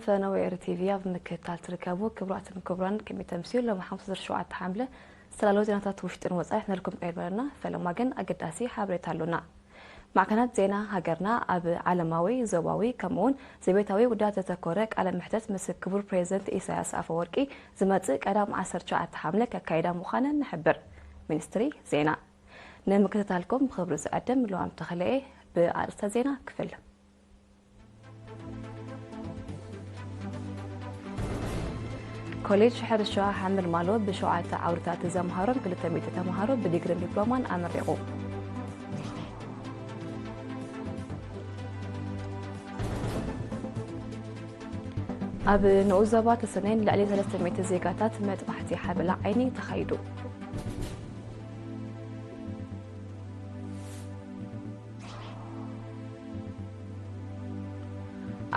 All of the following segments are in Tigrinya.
ተነው ኤሪ ቲቪ ኣብ ምክትታል ትርከቡ ክቡራትን ክቡራን፣ ከመይ ተምስዩ? ሎም ሓሙስ ዕስራን ሸውዓተን ሓምለ ዝተዳለዉ ዜናታት ውሽጥን ወጻኢ ሒዝናልኩም ቀሪበና። ፈለማ ግን ኣገዳሲ ሓበሬታ ኣሎና። ማዕከናት ዜና ሃገርና ኣብ ዓለማዊ፣ ዞባዊ ከምኡውን ዘቤታዊ ጉዳያት ዘተኮረ ቃለ መሕተት ምስ ክቡር ፕሬዚደንት ኢሳያስ ኣፈወርቂ ዝመጽእ ቀዳም ዓሰርተ ትሽዓተ ሓምለ ከካይዳ ምዃነን ንሕብር። ሚኒስትሪ ዜና። ንምክትታልኩም ብኽብሪ ዝዕድም ሉዋም ተኽለኤ። ብኣርእስተ ዜና ክፍል ኮሌጅ ሕርሻ ሓመልማሎ ብሸውዓተ ዓውድታት ዘምሃሮም ክልተ ሚእቲ ተምሃሮ ብዲግሪን ዲፕሎማን ኣመሪቑ። ኣብ ንኡስ ዞባ ተሰነይ ንልዕሊ ሰለስተ ሚእቲ ዜጋታት መጥባሕቲ ሓበላ ዓይኒ ተኻይዱ።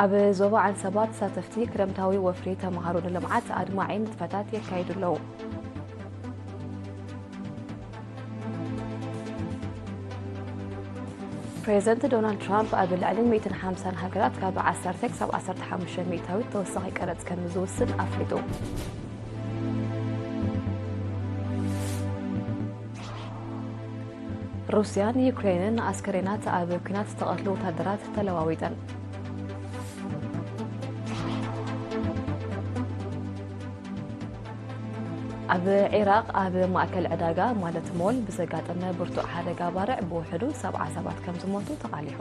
ኣብ ዞባ ዓንሰባ ተሳተፍቲ ክረምታዊ ወፍሪ ተምሃሮ ንልምዓት ኣድማዒ ንጥፈታት የካይዱ ኣለዉ። ፕሬዚደንት ዶናልድ ትራምፕ ኣብ ልዕሊ ሚእትን ሓምሳን ሃገራት ካብ ዓሰርተ ክሳብ ዓሰርተ ሓሙሽተ ሚእታዊት ተወሳኺ ቀረጽ ከም ዝውስድ ኣፍሊጡ። ሩስያን ዩክሬንን ኣስከሬናት ኣብ ኲናት ዝተቐትሉ ወታደራት ተለዋዊጠን። ኣብ ዒራቕ ኣብ ማእከል ዕዳጋ ማለት ሞል ብዘጋጠመ ብርቱዕ ሓደጋ ባርዕ ብውሕዱ ሰብዓ ሰባት ከም ዝሞቱ ተቓሊሑ።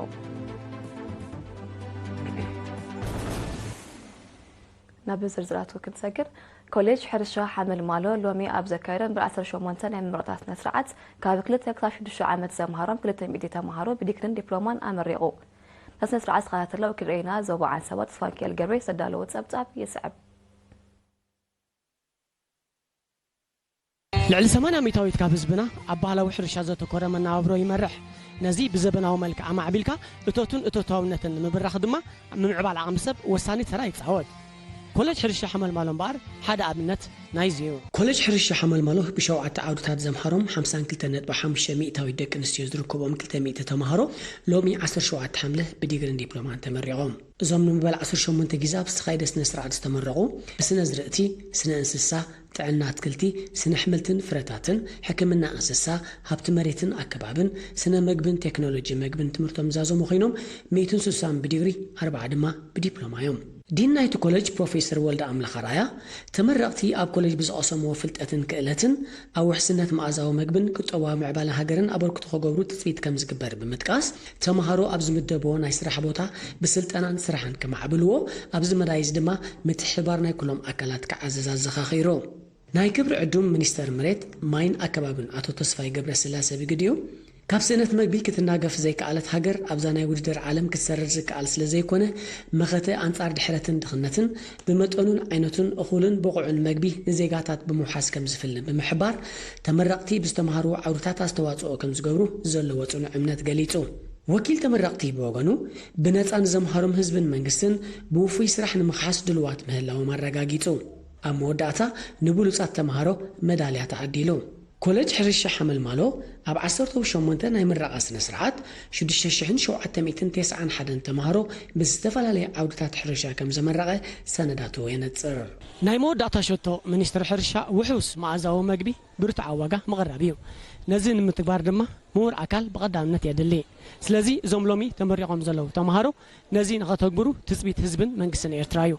ናብ ዝርዝራቱ ክንሰግር፣ ኮሌጅ ሕርሻ ሓመልማሎ ሎሚ ኣብ ዘካየዶ እምበር ዓሰርተ ሸሞንተ ናይ ምምርቓ ስነ ስርዓት ካብ ክልተ ክሳብ ሽዱሽተ ዓመት ዘምሃሮም ክልተ ሚእቲ ተምሃሮ ብዲግሪን ዲፕሎማን ኣመሪቑ። ነቲ ስነ ስርዓት ዝተኸታተለ ወኪል ሬና ዞባ ዓንሰባ ተስፋሚካኤል ገብሬ ዘዳለዎ ጸብጻብ ይስዕብ። ልዕሊ ሰማንያ ሚእታዊት ካብ ህዝብና ኣብ ባህላዊ ሕርሻ ዘተኮረ መነባብሮ ይመርሕ። ነዚ ብዘበናዊ መልክዕ ኣማዕቢልካ እቶትን እቶታውነትን ንምብራኽ ድማ ምምዕባል ዓቕሚ ሰብ ወሳኒ ተራ ይጻወት። ኮለጅ ሕርሻ ሓመልማሎ እምበኣር ሓደ ኣብነት ናይዚ እዩ። ኮለጅ ሕርሻ ሓመልማሎ ብሸውዓተ ዓውድታት ዘምሃሮም ሓምሳን ክልተን ነጥቢ ሓሙሽተ ሚእታዊት ደቂ ኣንስትዮ ዝርከብኦም ክልተ ሚእቲ ተምሃሮ ሎሚ ዓሰርተ ሸውዓተ ሓምለ ብዲግሪን ዲፕሎማን ተመሪቖም። እዞም ንመበል ዓሰርተ ሸሞንተ ግዜ ኣብ ዝተኻየደ ስነ ስርዓት ዝተመረቑ ብስነ ዝርእቲ፣ ስነ እንስሳ፣ ጥዕና ኣትክልቲ፣ ስነ ኣሕምልትን ፍረታትን፣ ሕክምና እንስሳ፣ ሃብቲ መሬትን ኣከባብን፣ ስነ መግብን ቴክኖሎጂ መግብን ትምህርቶም ዝዛዘሙ ኮይኖም ሚእትን ስሳን ብዲግሪ፣ ኣርብዓ ድማ ብዲፕሎማ እዮም። ዲን ናይቲ ኮለጅ ፕሮፌሰር ወልደ ኣምላኽ ኣርኣያ፣ ተመረቕቲ ኣብ ኮለጅ ብዝቐሰምዎ ፍልጠትን ክእለትን ኣብ ውሕስነት መኣዛዊ መግብን ቁጠባዊ ምዕባለ ሃገርን ኣበርክቶ ክገብሩ ትፅቢት ከም ዝግበር ብምጥቃስ፣ ተምሃሮ ኣብ ዝምደብዎ ናይ ስራሕ ቦታ ብስልጠናን ስራሕን ከማዕብልዎ፣ ኣብዚ መዳይ እዚ ድማ ምትሕብባር ናይ ኩሎም ኣካላት ክዓዝዝ ኣዘኻኺሩ። ናይ ክብሪ ዕዱም ሚኒስተር መሬት፣ ማይን ኣከባብን ኣቶ ተስፋይ ገብረስላሴ ብግዲኡ፣ ካብ ስእነት መግቢ ክትናገፍ ዘይከኣለት ሃገር ኣብዛ ናይ ውድድር ዓለም ክትሰርር ዝከኣል ስለ ዘይኮነ፣ መኸተ ኣንጻር ድሕረትን ድኽነትን ብመጠኑን ዓይነቱን እኹልን ብቑዕን መግቢ ንዜጋታት ብምውሓስ ከም ዝፍልን ብምሕባር፣ ተመረቕቲ ብዝተምሃርዎ ዓውድታት ኣስተዋጽኦ ከም ዝገብሩ ዘለዎ ጽኑዕ እምነት ገሊጹ። ወኪል ተመረቕቲ ብወገኑ፣ ብነጻ ንዘምሃሮም ህዝብን መንግስትን ብውፉይ ስራሕ ንምኽሓስ ድልዋት ምህላዎም ኣረጋጊጹ። ኣብ መወዳእታ ንብሉጻት ተምሃሮ መዳልያ ተዓዲሉ። ኮለጅ ሕርሻ ሓመልማሎ ኣብ ዓሰርተ ሸሞንተ ናይ ምረቓ ስነ ስርዓት ሽዱሽተ ሽሕን ሸውዓተ ሚእትን ተስዓን ሓደን ተምሃሮ ብዝተፈላለየ ዓውድታት ሕርሻ ከም ዘመረቐ ሰነዳቱ የነጽር። ናይ መወዳእታ ሸቶ ሚኒስትሪ ሕርሻ ውሑስ መኣዛዊ መግቢ ብርቱዓዊ ዋጋ ምቕራብ እዩ። ነዚ ንምትግባር ድማ ምሁር ኣካል ብቐዳምነት የድሊ። ስለዚ እዞም ሎሚ ተመሪቖም ዘለዉ ተምሃሮ ነዚ ንኸተግብሩ ትጽቢት ህዝብን መንግስትን ኤርትራ እዩ።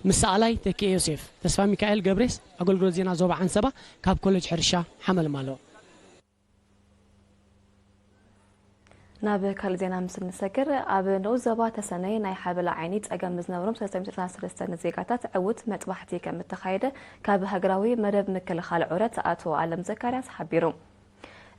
ምስ ሰኣላይ ተኪኤ ዮሴፍ፣ ተስፋ ሚካኤል ገብሬስ፣ ኣገልግሎት ዜና ዞባ ዓንሰባ ካብ ኮለጅ ሕርሻ ሓመልማሎ። ናብ ካልእ ዜና ምስ እንሰግር፣ ኣብ ንኡስ ዞባ ተሰነይ ናይ ሓበላ ዓይኒ ጸገም ዝነበሮም ሰለስተ ሚእቲ ዕስራን ሰለስተን ዜጋታት ዕዉት መጥባሕቲ ከም እተኻየደ ካብ ሃገራዊ መደብ ምክልኻል ዑረት ኣቶ ኣለም ዘካርያስ ሓቢሩ።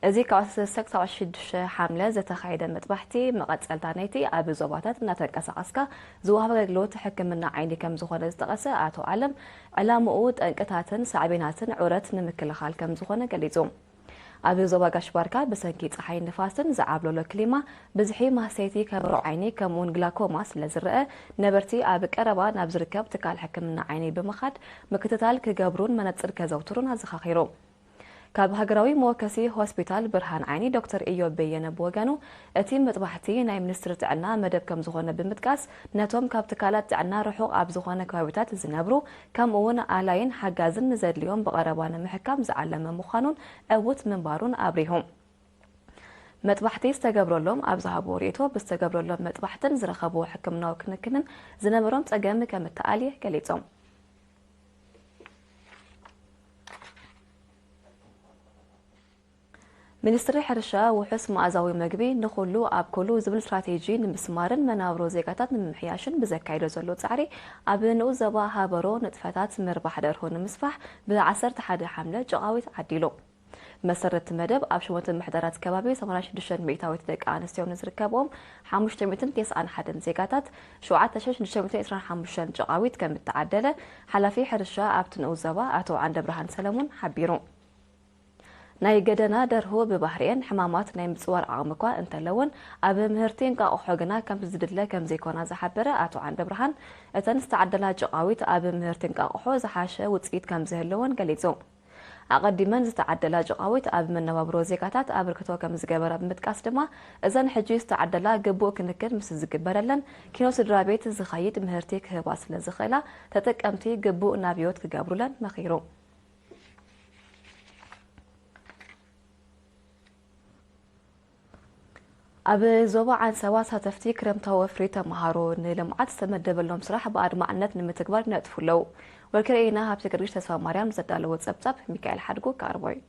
እዚ ካብ ዓሰርተ ሰለስተ ክሳብ ዓሰርተ ሽዱሽተ ሓምለ ዝተኻየደ መጥባሕቲ መቐጸልታ ናይቲ ኣብ ዞባታት እናተንቀሳቐስካ ዝወሃብ ኣገልግሎት ሕክምና ዓይኒ ከም ዝኾነ ዝጠቐሰ ኣቶ ኣለም፣ ዕላምኡ ጠንቅታትን ሳዕቤናትን ዑረት ንምክልኻል ከም ዝኾነ ገሊጹ። ኣብ ዞባ ጋሽ ባርካ ብሰንኪ ጸሓይን ንፋስን ዝዓብለሎ ክሊማ ብዝሒ ማህሰይቲ ከበሮ ዓይኒ ከምኡውን ግላኮማ ስለ ዝረአ፣ ነበርቲ ኣብ ቀረባ ናብ ዝርከብ ትካል ሕክምና ዓይኒ ብምኻድ ምክትታል ክገብሩን መነጽር ከዘውትሩን ኣዘኻኺሩ። ካብ ሃገራዊ መወከሲ ሆስፒታል ብርሃን ዓይኒ ዶክተር ኢዮብ በየነ ብወገኑ፣ እቲ መጥባሕቲ ናይ ሚኒስትሪ ጥዕና መደብ ከም ዝኾነ ብምጥቃስ፣ ነቶም ካብ ትካላት ጥዕና ርሑቕ ኣብ ዝኾነ ከባቢታት ዝነብሩ፣ ከምኡ እውን ኣላይን ሓጋዝን ንዘድልዮም ብቐረባ ንምሕካም ዝዓለመ ምዃኑን ዕዉት ምንባሩን ኣብሪሁ። መጥባሕቲ ዝተገብረሎም ኣብ ዝሃብዎ ርእይቶ፣ ብዝተገብረሎም መጥባሕትን ዝረኸብዎ ሕክምናዊ ክንክንን ዝነበሮም ጸገም ከም እተኣልየ ገሊጾም። ሚኒስትሪ ሕርሻ ውሑስ መኣዛዊ መግቢ ንኹሉ ኣብ ኩሉ ዝብል ስትራቴጂ ንምስማርን መናብሮ ዜጋታት ንምምሕያሽን ብዘካይዶ ዘሎ ጻዕሪ፣ ኣብ ንኡስ ዞባ ሃበሮ ንጥፈታት ምርባሕ ደርሆ ንምስፋሕ ብ ዓሰርተ ሓደ ሓምለ ጨቓዊት ዓዲሉ። መሰረት መደብ ኣብ ሸሞንተ ምሕደራት ከባቢ ሰማንያ ሽዱሽተ ሚእታዊት ደቂ ኣንስትዮ ንዝርከብኦም ሓሙሽተ ሚእትን ተስዓን ሓደን ዜጋታት ሸውዓተ ሽሕን ሽዱሽተ ሚእትን ዕስራን ሓሙሽተን ጨቓዊት ከም እተዓደለ ሓላፊ ሕርሻ ኣብቲ ንኡስ ዞባ ኣቶ ዓንደብርሃን ሰለሙን ሓቢሩ። ናይ ገደና ደርሁ ብባህሪኤን ሕማማት ናይ ምጽዋር ዓቕሚ እኳ እንተለወን፣ ኣብ ምህርቲ እንቃቑሖ ግና ከምቲ ዝድለ ከም ዘይኮና ዝሓበረ ኣቶ ዓንደብርሃን፣ እተን ዝተዓደላ ጨቓዊት ኣብ ምህርቲ እንቃቑሖ ዝሓሸ ውጽኢት ከም ዝህልወን ገሊጹ። ኣቐዲመን ዝተዓደላ ጨቓዊት ኣብ መነባብሮ ዜጋታት ኣበርክቶ ከም ዝገበራ ብምጥቃስ ድማ፣ እዘን ሕጂ ዝተዓደላ ግቡእ ክንክን ምስ ዝግበረለን፣ ኪኖ ስድራ ቤት ዝኸይድ ምህርቲ ክህባ ስለ ዝኽእላ፣ ተጠቀምቲ ግቡእ ናብዮት ክገብሩለን መኺሩ። ኣብ ዞባ ዓንሰባ ተሳተፍቲ ክረምታዊ ወፍሪ ተምሃሮ ንልምዓት ዝተመደበሎም ስራሕ ብኣድማዕነት ንምትግባር ይነጥፉ ኣለዉ። ወልከርእየና ሃብተ ገርግሽ ተስፋ ማርያም ዘዳለዎ ጸብጻብ ሚካኤል ሓድጉ ክቐርቦ እዩ።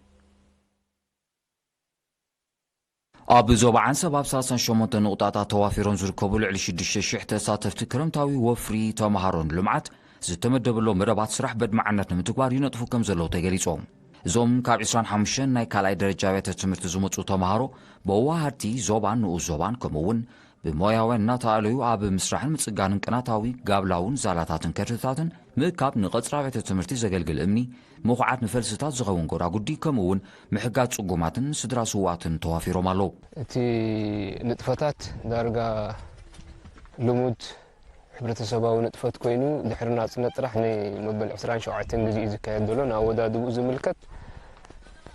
ኣብ ዞባ ዓንሰባ ኣብ ሰላሳን ሸሞንተ ንቑጣታት ተዋፊሮም ዝርከቡ ልዕሊ ሽዱሽተ ሽሕ ተሳተፍቲ ክረምታዊ ወፍሪ ተምሃሮ ንልምዓት ዝተመደበሎም መደባት ስራሕ በድማዕነት ንምትግባር ይነጥፉ ከም ዘለዉ ተገሊጾም። እዞም ካብ ዕስራን ሓሙሽተን ናይ ካልኣይ ደረጃ ኣብያተ ትምህርቲ ዝመጹ ተምሃሮ፣ ብኣዋሃድቲ ዞባን ንኡስ ዞባን፣ ከምኡ እውን ብሞያውያን እናተኣለዩ ኣብ ምስራሕን ምጽጋንን ቅናታዊ ጋብላውን ዛላታትን ከርትታትን ምእካብ ንቐጽሪ ኣብያተ ትምህርቲ ዘገልግል እምኒ፣ ምኹዓት ንፈልስታት ዝኸውን ጎዳጉዲ፣ ከምኡ እውን ምሕጋዝ ጽጉማትን ስድራ ስውኣትን ተዋፊሮም ኣለዉ። እቲ ንጥፈታት ዳርጋ ልሙድ ሕብረተሰባዊ ንጥፈት ኮይኑ፣ ድሕሪ ናጽነት ጥራሕ ንመበል ዕስራን ሸውዓተን ግዜ እዩ ዝካየድ ዘሎ። ንኣወዳድብኡ ዝምልከት፣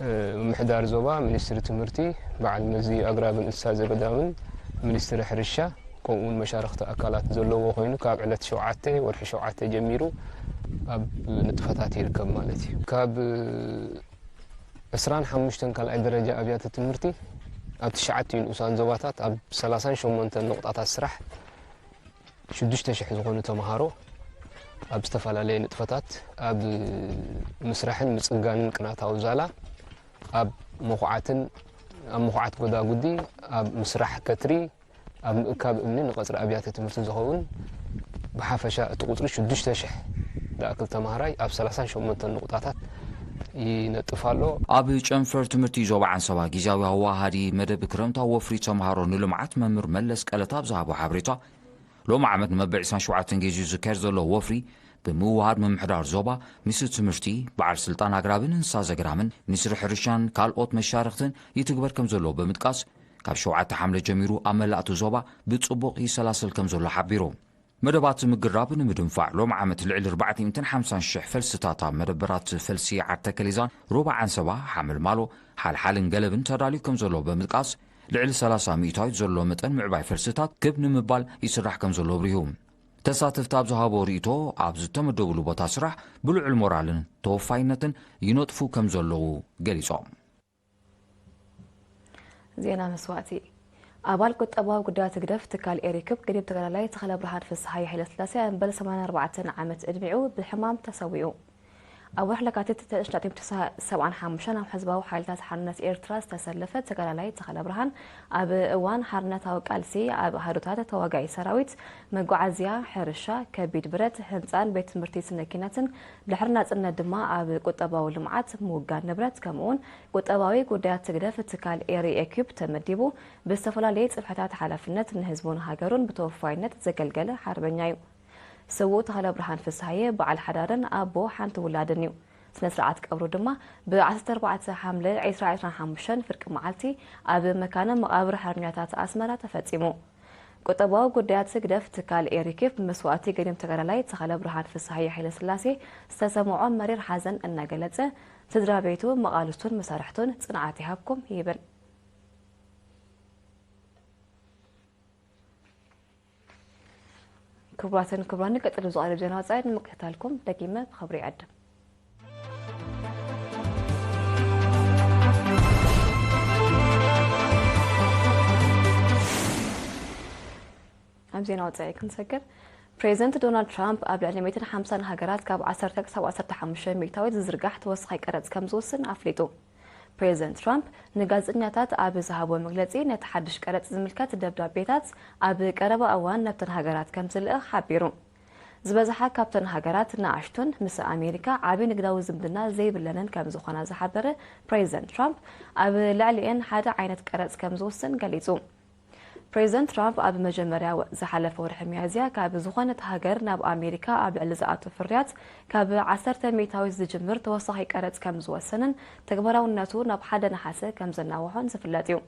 እ፣ ምምሕዳር ዞባ፣ ሚኒስትሪ ትምህርቲ፣ በዓል መዚ ኣግራብን እንስሳ ዘገዳምን፣ ሚኒስትሪ ሕርሻ፣ ከምኡ እውን መሻርኽቲ ኣካላት ዘለዎ ኮይኑ፣ ካብ ዕለት ሸውዓተ ወርሒ ሸውዓተ ጀሚሩ ኣብ ንጥፈታት ይርከብ ማለት እዩ። ካብ ዕስራን ሓሙሽተን ካልኣይ ደረጃ ኣብያተ ትምህርቲ ኣብ ትሽዓተ ንኡሳን ዞባታት ኣብ ሰላሳን ሸሞንተን ንቑጣታት ስራሕ ሽዱሽተ ሽሕ ዝኾኑ ተምሃሮ ኣብ ዝተፈላለየ ንጥፈታት፣ ኣብ ምስራሕን ምጽጋንን ቅናታዊ ዛላ፣ ኣብ መኹዓትን፣ ኣብ መኹዓት ጎዳጉዲ፣ ኣብ ምስራሕ ከትሪ፣ ኣብ ምእካብ እምኒ ንቐጽሪ ኣብያተ ትምህርቲ ዝኸውን ብሓፈሻ እቲ ቁጽሪ ሽዱሽተ ሽሕ ዝኣክል ተምሃራይ ኣብ ሰላሳን ሸሞንተን ንቑጣታት ይነጥፍ ኣሎ። ኣብ ጨንፈር ትምህርቲ ዞባ ዓንሰባ ግዝያዊ ኣዋሃዲ መደብ ክረምታዊ ወፍሪ ተምሃሮ ንልምዓት መምህር መለስ ቀለታ ኣብ ዝሃቦ ሓበሬታ፣ ሎሚ ዓመት ንመበል ዕስራን ሸውዓተን ግዜኡ ዝካየድ ዘሎ ወፍሪ ብምውሃድ ምምሕዳር ዞባ፣ ሚኒስትሪ ትምህርቲ፣ በዓል ስልጣን ኣግራብን እንስሳ ዘገዳምን፣ ሚኒስትሪ ሕርሻን ካልኦት መሻርኽትን ይትግበር ከም ዘሎ ብምጥቃስ፣ ካብ ሸውዓተ ሓምለ ጀሚሩ ኣብ መላእቲ ዞባ ብጽቡቕ ይሰላሰል ከም ዘሎ ሓቢሩ። መደባት ምግራብ ንምድንፋዕ ሎም ዓመት ልዕሊ ኣርባዕተ ሚእትን ሓምሳን ሽሕ ፈልስታት ኣብ መደበራት ፈልሲ ዓድ ተከሊዛን ሩባ ዓንሰባ፣ ሓመልማሎ፣ ሓልሓልን ገለብን ተዳልዩ ከም ዘሎ ብምጥቃስ፣ ልዕሊ ሰላሳ ሚእታዊት ዘሎ መጠን ምዕባይ ፈልስታት ክብ ንምባል ይስራሕ ከም ዘሎ ኣብሪሁ። ተሳተፍቲ ኣብ ዝሃቦ ርእይቶ፣ ኣብ ዝተመደብሉ ቦታ ስራሕ ብልዑል ሞራልን ተወፋይነትን ይነጥፉ ከም ዘለዉ ገሊጾም። ዜና መስዋእቲ። ኣባል ቁጠባዊ ጉዳያት ህግደፍ ትካል ኤሪክብ ገዲም ተጋዳላይ ተኽለብርሃን ፍስሃየ ሃይለስላሴ ኣብ በል ሰማንያን ኣርባዕተን ዓመት ዕድሚኡ ብሕማም ተሰዊኡ። ኣብ ወርሒ ለካቲት ተሽዓተ ሚእቲ ሰብዓን ሓሙሽተን ኣብ ህዝባዊ ሓይልታት ሓርነት ኤርትራ ዝተሰለፈ ተጋዳላይ ተኽለብርሃን፣ ኣብ እዋን ሓርነታዊ ቃልሲ ኣብ ኣሃዱታት ተዋጋኢ ሰራዊት፣ መጓዓዝያ፣ ሕርሻ፣ ከቢድ ብረት፣ ህንጻን ቤት ትምህርቲ ስነ ኪነትን፣ ድሕሪ ናጽነት ድማ ኣብ ቁጠባዊ ልምዓት፣ ምውጋድ ንብረት፣ ከምኡውን ቁጠባዊ ጉዳያት ህግደፍ ትካል ኤሪ ኤኪፕ ተመዲቡ ብዝተፈላለየ ጽፍሕታት ሓላፍነት ንህዝቡን ሃገሩን ብተወፋይነት ዘገልገለ ሓርበኛ እዩ። ስዉእ ተኽለብርሃን ፍስሃየ በዓል ሓዳርን ኣቦ ሓንቲ ውላድን እዩ። ስነ ስርዓት ቀብሩ ድማ ብ ዓሰርተ ኣርባዕተ ሓምለ ዕስራ ዕስራን ሓሙሽተን ፍርቂ መዓልቲ ኣብ መካነ መቓብር ሓርበኛታት ኣስመራ ተፈጺሙ። ቁጠባዊ ጉዳያት ህግደፍ ትካል ኤሪኪፍ ብመስዋእቲ ገዲም ተጋዳላይ ተኸለ ብርሃን ፍስሃየ ሃይለስላሴ ዝተሰምዖ መሪር ሓዘን እናገለጸ፣ ስድራ ቤቱ፣ መቓልስቱን መሳርሕቱን ጽንዓት ይሃብኩም ይብል። ክቡራትን ክቡራን፣ ቀጺሉ ዝቐርብ ዜና ወጻኢ ንምክትታልኩም ደጊመ ብኽብሪ ይዕድም። ኣብ ዜና ወጻኢ ክንሰግር፣ ፕሬዚደንት ዶናልድ ትራምፕ ኣብ ልዕሊ ሚእትን ሓምሳን ሃገራት ካብ ዓሰርተ ክሳብ ዓሰርተ ሓሙሽተ ሚእታዊት ዝዝርጋሕ ተወሳኺ ቀረጽ ከም ዝውስን ኣፍሊጡ። ፕሬዚደንት ትራምፕ ንጋዜጠኛታት ኣብ ዝሃቦ መግለጺ፣ ነቲ ሓድሽ ቀረጽ ዝምልከት ደብዳቤታት ኣብ ቀረባ እዋን ናብተን ሃገራት ከም ዝልእኽ ሓቢሩ። ዝበዝሓ ካብተን ሃገራት ንኣሽቱን ምስ ኣሜሪካ ዓቢ ንግዳዊ ዝምድና ዘይብለንን ከም ዝኾና ዝሓበረ ፕሬዚደንት ትራምፕ፣ ኣብ ልዕሊኤን ሓደ ዓይነት ቀረጽ ከም ዝውስን ገሊጹ። ፕሬዚደንት ትራምፕ ኣብ መጀመርያ ወ-፣ ዝሓለፈ ወርሒ ሚያዝያ ካብ ዝኾነት ሃገር ናብ ኣሜሪካ ኣብ ልዕሊ ዝኣቱ ፍርያት ካብ ዓሰርተ ሚእታዊት ዝጅምር ተወሳኺ ቀረጽ ከም ዝወሰንን ተግባራውነቱ ናብ ሓደ ነሓሰ ከም ዘናውሖን ዝፍለጥ እዩ።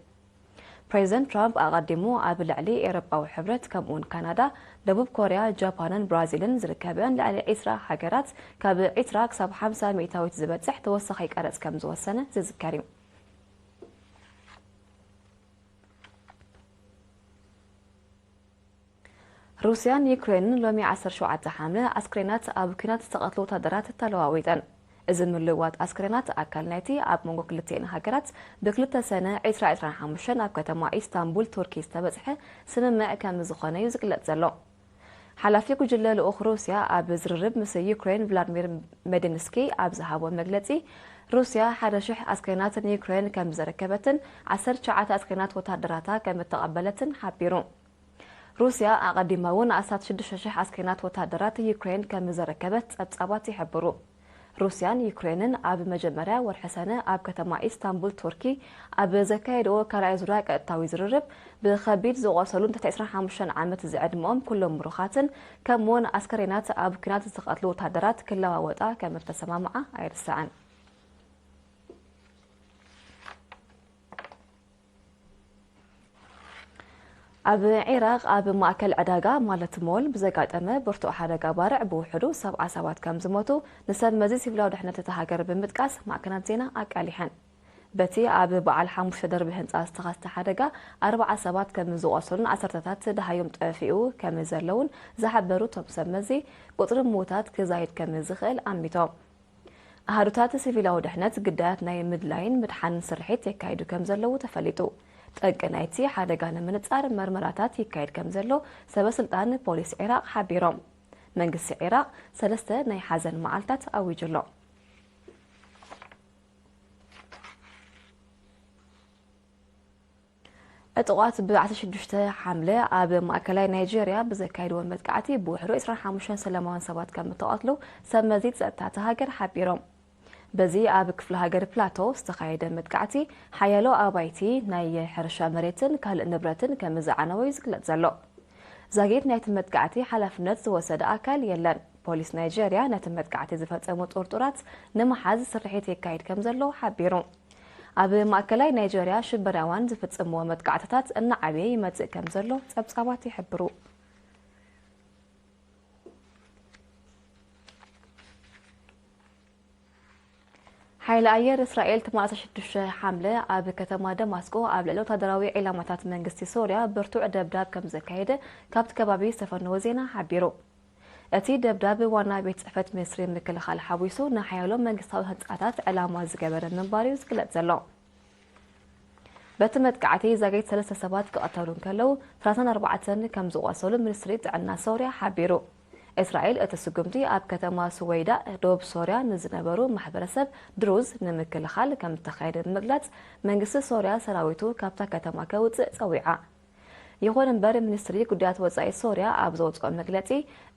ፕሬዚደንት ትራምፕ ኣቐዲሙ ኣብ ልዕሊ ኤውሮጳዊ ሕብረት ከምኡውን ካናዳ፣ ደቡብ ኮርያ፣ ጃፓንን ብራዚልን ዝርከበን ልዕሊ ዒስራ ሃገራት ካብ ዒስራ ክሳብ ሓምሳ ሚእታዊት ዝበጽሕ ተወሳኺ ቀረጽ ከም ዝወሰነ ዝዝከር እዩ። ሩስያን ዩክሬንን ሎሚ ዓሰርተ ሸውዓተ ሓምለ ኣስክሬናት ኣብ ኲናት ዝተቐትሉ ወታደራት ተለዋዊጠን። እዚ ምልውዋጥ ኣስክሬናት ኣካል ናይቲ ኣብ መንጎ ክልቲኤን ሃገራት ብክልተ ሰነ ዕስራ ዕስራን ሓሙሽተን ኣብ ከተማ ኢስታንቡል ቱርኪ ዝተበጽሐ ስምምዕ ከም ዝኾነ እዩ ዝግለጽ ዘሎ። ሓላፊ ጉጅለ ልኡኽ ሩስያ ኣብ ዝርርብ ምስ ዩክሬን ቭላድሚር ሜዲንስኪ ኣብ ዝሃቦ መግለጺ፣ ሩስያ ሓደ ሽሕ ኣስክሬናት ንዩክሬን ከም ዘረከበትን ዓሰርተ ትሽዓተ ኣስክሬናት ወታደራታ ከም እተቐበለትን ሓቢሩ። ሩስያ ኣቐዲማ እውን ኣስታት ሽዱሽተ ሽሕ ኣስክሬናት ወታደራት ዩክሬን ከም ዘረከበት ጸብጻባት ይሕብሩ። ሩስያን ዩክሬንን ኣብ መጀመርያ ወርሒ ሰነ ኣብ ከተማ ኢስታንቡል ቱርኪ ኣብ ዘካየድዎ ካልኣይ ዙርያ ቀጥታዊ ዝርርብ፣ ብኸቢድ ዝቖሰሉን ትሕቲ ዕስራን ሓሙሽተን ዓመት ዝዕድመኦም ኩሎም ምሩኻትን ከምኡውን ኣስከሬናት ኣብ ኲናት ዝተቐትሉ ወታደራት ክለዋወጣ ከም እተሰማምዓ ኣይርሳዕን። ኣብ ዒራቕ ኣብ ማእከል ዕዳጋ ማለት ሞል ብዘጋጠመ ብርቱዕ ሓደጋ ባርዕ ብውሕዱ ሰብዓ ሰባት ከም ዝሞቱ ንሰብ መዚ ሲቪላዊ ድሕነት እታ ሃገር ብምጥቃስ ማዕከናት ዜና ኣቃሊሐን። በቲ ኣብ በዓል ሓሙሽተ ደርቢ ህንጻ ዝተኸስተ ሓደጋ ኣርብዓ ሰባት ከም ዝቖሰሉን ዓሰርተታት ደሃዮም ጠፊኡ ከም ዘለውን ዝሓበሩ እቶም ሰብ መዚ፣ ቁጽሪ ምዉታት ክዛይድ ከም ዝኽእል ኣሚቶም። ኣሃዱታት ሲቪላዊ ድሕነት ግዳያት ናይ ምድላይን ምድሓንን ስርሒት የካይዱ ከም ዘለዉ ተፈሊጡ። ጠንቂ ናይቲ ሓደጋ ንምንጻር መርመራታት ይካየድ ከም ዘሎ ሰበ ስልጣን ፖሊስ ዒራቕ ሓቢሮም። መንግስቲ ዒራቕ ሰለስተ ናይ ሓዘን መዓልታት ኣዊጁ ኣሎ። ዕጡቓት ብ ዓሰርተ ሽዱሽተ ሓምለ ኣብ ማእከላይ ናይጄርያ ብዘካየድዎ መጥቃዕቲ ብውሕዱ ዕስራን ሓሙሽተን ሰላማውያን ሰባት ከም እተቐትሉ ሰብ መዚ ጸጥታ እታ ሃገር ሓቢሮም። በዚ ኣብ ክፍለ ሃገር ፕላቶ ዝተኻየደ መጥቃዕቲ ሓያሎ ኣባይቲ፣ ናይ ሕርሻ መሬትን ካልእ ንብረትን ከም ዝዓነወ እዩ ዝግለጽ ዘሎ። ዛጊት ናይቲ መጥቃዕቲ ሓላፍነት ዝወሰደ ኣካል የለን። ፖሊስ ናይጄርያ ነቲ መጥቃዕቲ ዝፈጸሙ ጥርጡራት ንምሓዝ ስርሒት የካይድ ከም ዘሎ ሓቢሩ። ኣብ ማእከላይ ናይጄርያ ሽበራውያን ዝፍጽምዎ መጥቃዕትታት እናዓበየ ይመጽእ ከም ዘሎ ጸብጻባት ይሕብሩ። ሓይሊ ኣየር እስራኤል ትማሊ ዓሰርተ ሽዱሽተ ሓምለ ኣብ ከተማ ደማስቆ ኣብ ልዕሊ ወታደራዊ ዒላማታት መንግስቲ ሶርያ ብርቱዕ ደብዳብ ከም ዘካየደ ካብቲ ከባቢ ዝተፈነወ ዜና ሓቢሩ። እቲ ደብዳብ ዋና ቤት ጽሕፈት ሚኒስትሪ ምክልኻል ሓዊሱ ንሓያሎ መንግስታዊ ህንጻታት ዕላማ ዝገበረ ምንባሩ እዩ ዝግለጽ ዘሎ። በቲ መጥቃዕቲ ዛጊት ሰለስተ ሰባት ክቐተሉ እንከለዉ፣ ሰላሳን ኣርባዕተን ከም ዝቖሰሉ ሚኒስትሪ ጥዕና ሶርያ ሓቢሩ። እስራኤል እቲ ስጉምቲ ኣብ ከተማ ሱወይዳ ዶብ ሶርያ ንዝነበሩ ማሕበረሰብ ድሩዝ ንምክልኻል ከም እተኻየደ ብምግላጽ፣ መንግስቲ ሶርያ ሰራዊቱ ካብታ ከተማ ከውጽእ ጸዊዓ። ይኹን እምበር፣ ሚኒስትሪ ጉዳያት ወጻኢ ሶርያ ኣብ ዘውጽኦ መግለጺ፣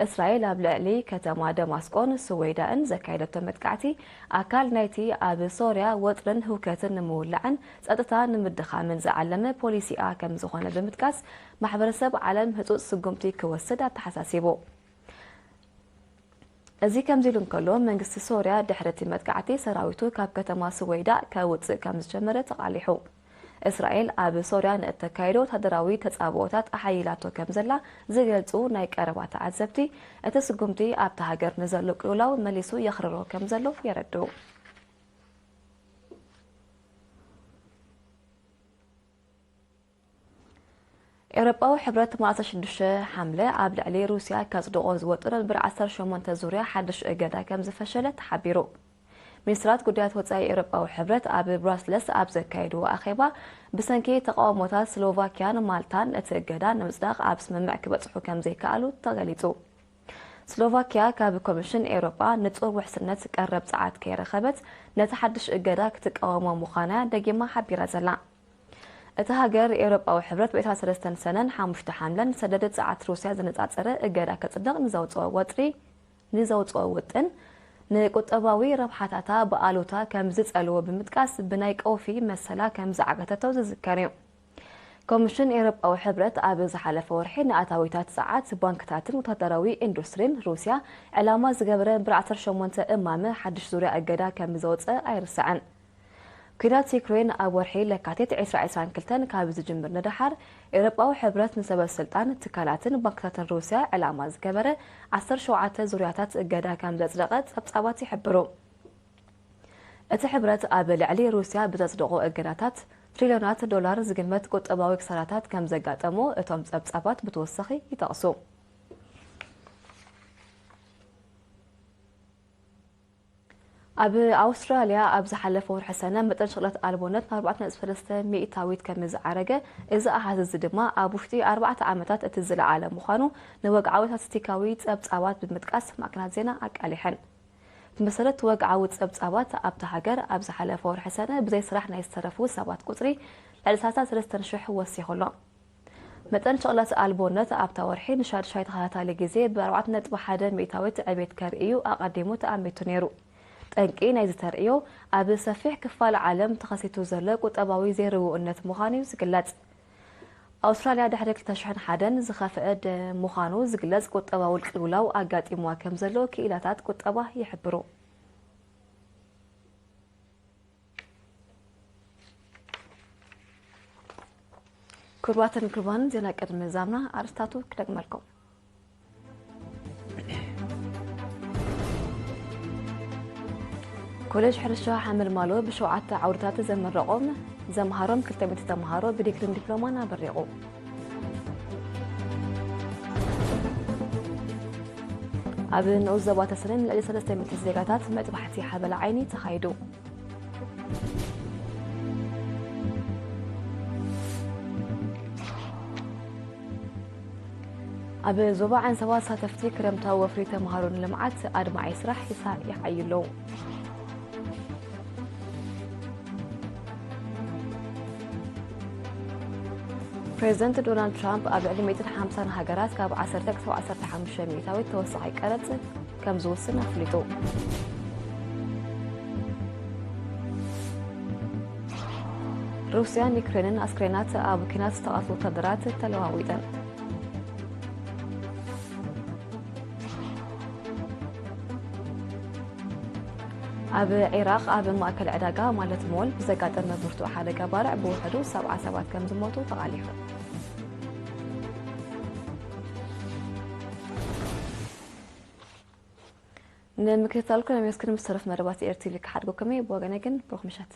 እስራኤል ኣብ ልዕሊ ከተማ ደማስቆን ሱወይዳእን ዘካየደቶ መጥቃዕቲ፣ ኣካል ናይቲ ኣብ ሶርያ ወጥርን ህውከትን ንምውላዕን ጸጥታ ንምድኻምን ዝዓለመ ፖሊሲኣ ከም ዝኾነ ብምጥቃስ፣ ማሕበረሰብ ዓለም ህጹጽ ስጉምቲ ክወስድ ኣተሓሳሲቡ። እዚ ከምዚ ኢሉ እንከሎ፣ መንግስቲ ሶርያ ድሕሪ እቲ መጥቃዕቲ ሰራዊቱ ካብ ከተማ ስወይዳ ከውጽእ ከም ዝጀመረ ተቓሊሑ። እስራኤል ኣብ ሶርያ ንእተካይዶ ወታደራዊ ተጻብኦታት ኣሓይላቶ ከም ዘላ ዝገልጹ ናይ ቀረባ ተዓዘብቲ፣ እቲ ስጉምቲ ኣብታ ሃገር ንዘሎ ቅልውላው መሊሱ የኽርሮ ከም ዘሎ የረድኡ። ኤውሮጳዊ ሕብረት፣ ማእሰ ሽዱሽተ ሓምለ ኣብ ልዕሊ ሩስያ ከጽድቖ ዝወጠኖ ብር ዓሰርተ ሸሞንተ ዙርያ ሓድሽ እገዳ ከም ዝፈሸለ ተሓቢሩ። ሚኒስትራት ጉዳያት ወጻኢ ኤውሮጳዊ ሕብረት ኣብ ብራስለስ ኣብ ዘካየድዎ ኣኼባ፣ ብሰንኪ ተቓውሞታት ስሎቫኪያን ማልታን እቲ እገዳ ንምጽዳቕ ኣብ ስምምዕ ክበጽሑ ከም ዘይከኣሉ ተገሊጹ። ስሎቫኪያ ካብ ኮሚሽን ኤውሮጳ ንጹር ውሕስነት ቀረብ ጸዓት ከይረኸበት፣ ነቲ ሓድሽ እገዳ ክትቃወሞ ምዃና ደጊማ ሓቢራ ዘላ። እታ ሃገር፣ ኤውሮጳዊ ሕብረት ብ ዕስራን ሰለስተን ሰነን ሓሙሽተ ሓምለን ዝሰደደ ጸዓት ሩስያ ዘነጻጸረ እገዳ ከጽድቕ ንዘውጽኦ ወጥሪ፣ ንዘውጽኦ ውጥን፣ ንቁጠባዊ ረብሓታታ ብኣሉታ ከም ዝጸልዎ ብምጥቃስ፣ ብናይ ቀውፊ መሰላ ከም ዝዓገተቶ ዝዝከር እዩ። ኮሚሽን ኤውሮጳዊ ሕብረት ኣብ ዝሓለፈ ወርሒ ንኣታዊታት ጸዓት፣ ባንክታትን ወታደራዊ ኢንዱስትሪን ሩስያ ዕላማ ዝገበረ ብር ዓሰርተ ሸሞንተ እማመ ሓድሽ ዙርያ እገዳ ከም ዘውጸ ኣይርሳዕን። ኲናት ዩክሬን ኣብ ወርሒ ለካቲት ዕስራ ዕስራን ክልተን ካብ ዝጅምር ንደሓር፣ ኤውሮጳዊ ሕብረት ንሰበ ስልጣን፣ ትካላትን ባንክታትን ሩስያ ዕላማ ዝገበረ ዓሰርተ ሸውዓተ ዙርያታት እገዳ ከም ዘጽደቐ ጸብጻባት ይሕብሩ። እቲ ሕብረት ኣብ ልዕሊ ሩስያ ብዘጽደቖ እገዳታት፣ ትሪልዮናት ዶላር ዝግመት ቁጠባዊ ክሳራታት ከም ዘጋጠሞ እቶም ጸብጻባት ብተወሳኺ ይጠቕሱ። ኣብ ኣውስትራልያ ኣብ ዝሓለፈ ወርሒ ሰነ መጠን ሽቕለት ኣልቦነት ናብ ኣርባዕተ ነጥቢ ሰለስተ ሚእታዊት ከም ዝዓረገ፣ እዚ ኣሃዝ እዚ ድማ ኣብ ውሽጢ ኣርባዕተ ዓመታት እቲ ዝለዓለ ምዃኑ ንወግዓዊ ስታቲስቲካዊ ጸብጻባት ብምጥቃስ ማዕከናት ዜና ኣቃሊሐን። ብመሰረት ወግዓዊ ጸብጻባት፣ ኣብታ ሃገር ኣብ ዝሓለፈ ወርሒ ሰነ ብዘይ ስራሕ ናይ ዝተረፉ ሰባት ቁጽሪ ልዕሊ ሰላሳ ሰለስተን ሽሕ ወሲኹ ኣሎ። መጠን ሽቕለት ኣልቦነት ኣብታ ወርሒ ንሻድሻይ ተኸታታሊ ግዜ ብ ኣርባዕተ ነጥቢ ሓደ ሚእታዊት ዕቤት ከርኢ እዩ ኣቐዲሙ ተኣሚቱ ነይሩ። ጠንቂ ናይዚ ተርእዮ ኣብ ሰፊሕ ክፋል ዓለም ተኸሲቱ ዘሎ ቁጠባዊ ዘይርውእነት ምዃኑ እዩ ዝግለጽ። ኣውስትራልያ ድሕሪ ክልተ ሽሕን ሓደን ዝኸፍአ ደ-፣ ምዃኑ ዝግለጽ ቁጠባዊ ቅልውላው ኣጋጢምዋ ከም ዘሎ ክኢላታት ቁጠባ ይሕብሩ። ክቡራትን ክቡራን፣ ዜና ቅድሚ ዛምና ኣርእስታቱ ክደግመልኩም። ኮሌጅ ሕርሻ ሓመልማሎ ብሸውዓተ ዓውድታት ዘመረቖም ዘምሃሮም ክልተ ሚእቲ ተምሃሮ ብዲግሪን ዲፕሎማን ኣመሪቑ። ኣብ ንኡስ ዞባ ተሰነን ልዕሊ ሰለስተ ሚእቲ ዜጋታት መጥባሕቲ ሓበላ ዓይኒ ተኻይዱ። ኣብ ዞባ ዓንሰባ ተሳተፍቲ ክረምታዊ ወፍሪ ተምሃሮ ንልምዓት ኣድማዒ ስራሕ ይሳ-፣ ይዓዩ ኣለዉ። ፕሬዚደንት ዶናልድ ትራምፕ ኣብ ልዕሊ ሚእትን ሓምሳን ሃገራት ካብ ዓሰርተ ክሳብ ዓሰርተ ሓሙሽተ ሚእታዊት ተወሳኺ ቀረጽ ከም ዝውስን ኣፍሊጡ። ሩስያን ዩክሬንን ኣስክሬናት ኣብ ኲናት ዝተቐትሉ ወታደራት ተለዋዊጠን። ኣብ ዒራቕ ኣብ ማእከል ዕዳጋ ማለት ሞል ብዘጋጠመ ብርቱዕ ሓደጋ ባርዕ ብውሕዱ ሰብዓ ሰባት ከም ዝሞቱ ተቓሊሑ። ንምክትታልኩም የመስግን። ምስ ተረፍ መደባት ኤርቲቪ ክሓድጎኩም እየ። ብወገነ ግን ብሩኽ ምሸት።